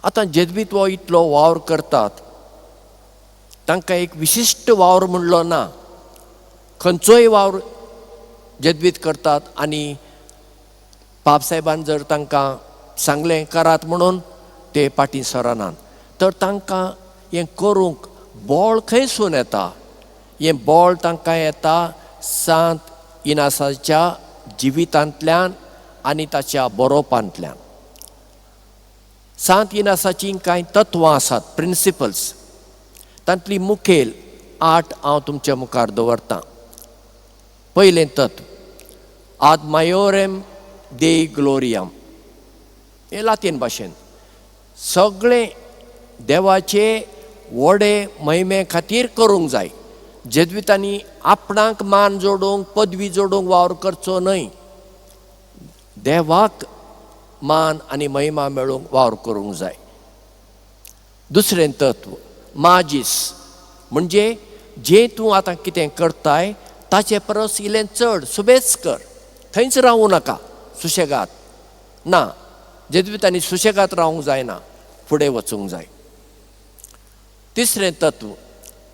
आतां जेज्वीत हो इतलो वावर करतात, तांकां एक विशिश्ट वावर म्हणलो ना, खंयचोय वावर जेज्वीत करतात आनी पापसाहेबान जर तांकां सांगलें करात म्हणून ते फाटीं सरनात. तर तांकां हें करूंक बळ खंयसून येता? हें बळ तांकां येता सांत इनासाच्या जिवितांतल्यान आनी ताच्या बरोवपांतल्यान. सांत इनासाचीं कांय तत्वां आसात, प्रिंसिपल्स, तांतली मुखेल 8 हांव तुमच्या मुखार दवरतां. पयलें तत्व, आद मायोरेम देई ग्लोरियम, हें लातीन भाशेन, सगळें देवाचे व्हडे महिमे खातीर करूंक जाय. जेज्वितांनी आपणाक मान जोडूंक, पदवी जोडूंक वावर करचो न्हय, देवाक मान आनी महिमा मेळूंक वावर करूंक जाय. दुसरें तत्व, माजीस, म्हणजे जें तूं आतां कितें करताय ताचे परस इल्लें चड सुबेज कर, थंयच रावूं नाका सुशेगाद ना. जेज्वितांनी सुशेगाद रावूंक जायना, फुडें वचूंक जाय. तिसरें तत्व,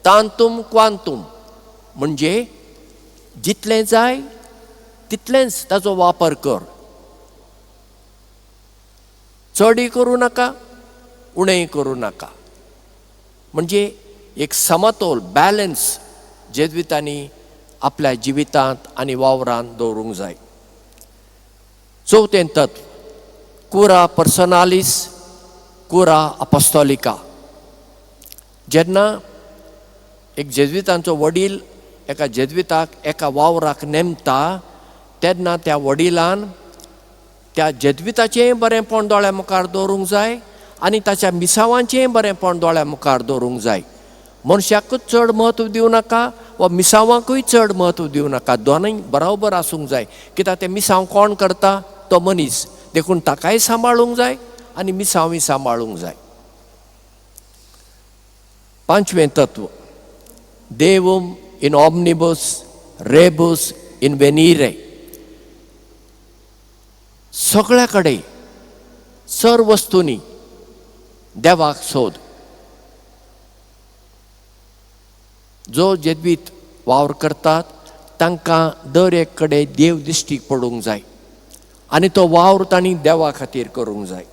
तांतूम क्वांतूम, म्हणजे जितलें जाय तितलेंच ताचो वापर कर, चडय करूं नाका उणेंय करूं नाका. म्हणजे एक समतोल, बॅलन्स जेज्वितांनी आपल्या जिवितांत आनी वावरांत दवरूंक जाय. चवथें तत्व, कुरा पर्सनालीस कुरा अपोस्तोलिका. जेन्ना एक जेज्वितांचो वडील एका जेज्विताक एका वावराक नेमता तेन्ना त्या वडिलान त्या जेज्विताचेंय बरेंपण दोळ्या मुखार दवरूंक जाय आनी ताच्या मिसावांचेंय बरेंपण दोळ्या मुखार दवरूंक जाय. मनशाकूच चड म्हत्व दिवं नाका वा मिसावांकूय चड म्हत्व दिवं नाका, दोनूय बरोबर आसूंक जाय. कित्याक तें मिसांव कोण करता? तो मनीस, देखून ताकाय सांबाळूंक जाय आनी मिसांवूय सांबाळूंक जाय. पांचवें तत्व, देवम इन ऑमनिबस रेबस इन वेनिरे, सगळ्या कडेन सर वस्तूंनी देवाक सोद. जो जेज्वीत वावर करतात तांकां दर एक कडेन देव दिश्टीक पडूंक जाय आनी तो वावर तांणी देवा खातीर करूंक जाय.